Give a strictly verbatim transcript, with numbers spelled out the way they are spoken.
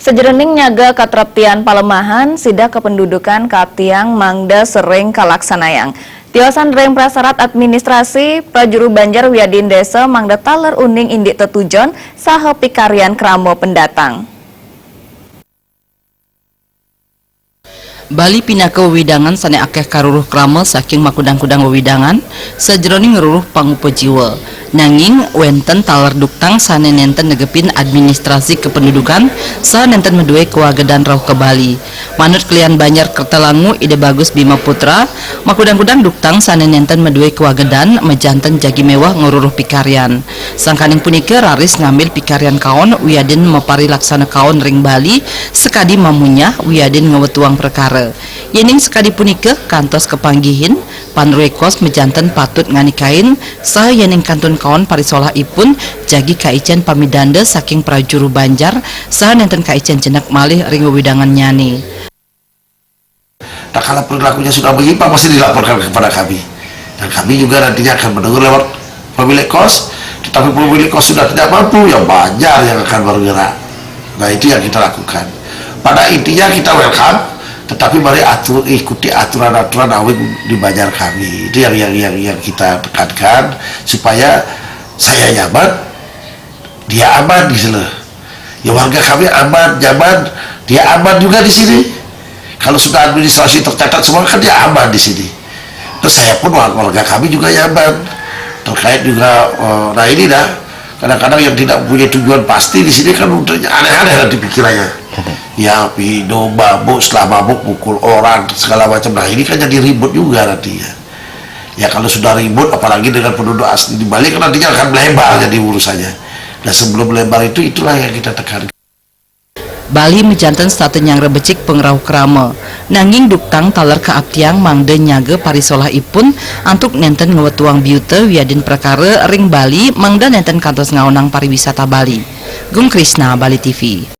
Sajeroning nyaga katreptian palemahan, sida kependudukan kaaptiang mangda sering kalaksanayang. Tiosan ring prasarat administrasi, prajuru banjar wiadin desa mangda taler uning indik tetujon saha pikaryan krama pendatang. Bali pinaka wewidangan sane akeh karuruh krama saking makudang-kudang wewidangan sajeroning ngruruh pangupa jiwa. Nanging wenten taler duktang sane nenten negepin administrasi kependudukan saha nenten madue kawagedan rauh ka Bali. Manut klian Banjar Kertalangu Ida Bagus Bima Putra, makudang-kudang duktang sane nenten madue kawagedan majanten jagi meweh ngruruh pikaryan. Sangkaning punika raris ngambil pikaryan kaon wiadin maparilaksana kaon ring Bali sakadi mamunyah wiadin ngwetuang prekara. Yening sakadi punika kantos kapanggihin, panruekos majanten patut nganikain saha yening kantun kaon parisolahipun jagi kaicen pamidanda saking prajuru banjar saha nenten kaicen jenek malih ring wewidangannyane. Nah, kalau perilakunya sudah menyimpang, pasti dilaporkan kepada kami. Dan kami juga nantinya akan menegur lewat pemilik kos. Tetapi pemilik kos sudah tidak mampu, ya banjar yang akan bergerak. Nah, itu yang kita lakukan. Pada intinya kita welcome, tetapi mari atur, ikuti aturan-aturan awin di banjar kami. Itu yang yang yang yang kita tekankan supaya saya nyaman, dia aman gitu loh. Ya, warga kami aman, nyaman, dia aman juga di sini. Kalau sudah administrasi tercatat semua, kan dia aman di sini. Terus saya pun, warga kami juga nyaman. Terkait juga, eh, nah, ini dah, kadang-kadang yang tidak punya tujuan pasti di sini kan udah aneh-aneh nanti pikirannya. Ya, pido, mabuk, setelah mabuk pukul orang, segala macam. Nah, ini kan jadi ribut juga nantinya. Ya, kalau sudah ribut, apalagi dengan penduduk asli di Bali, kan nantinya akan melebar jadi urusannya. Nah, sebelum melebar itu, itulah yang kita tekankan. Bali majanten setata nyanggra becik pangrauh krama. Nanging duktang taler kaaptiang mangda nyaga parisolahipun antuk nenten ngwetuang biuta wiadin prekara ring Bali mangda nenten kantos ngaonang pariwisata Bali. Gung Krisna, Bali T V.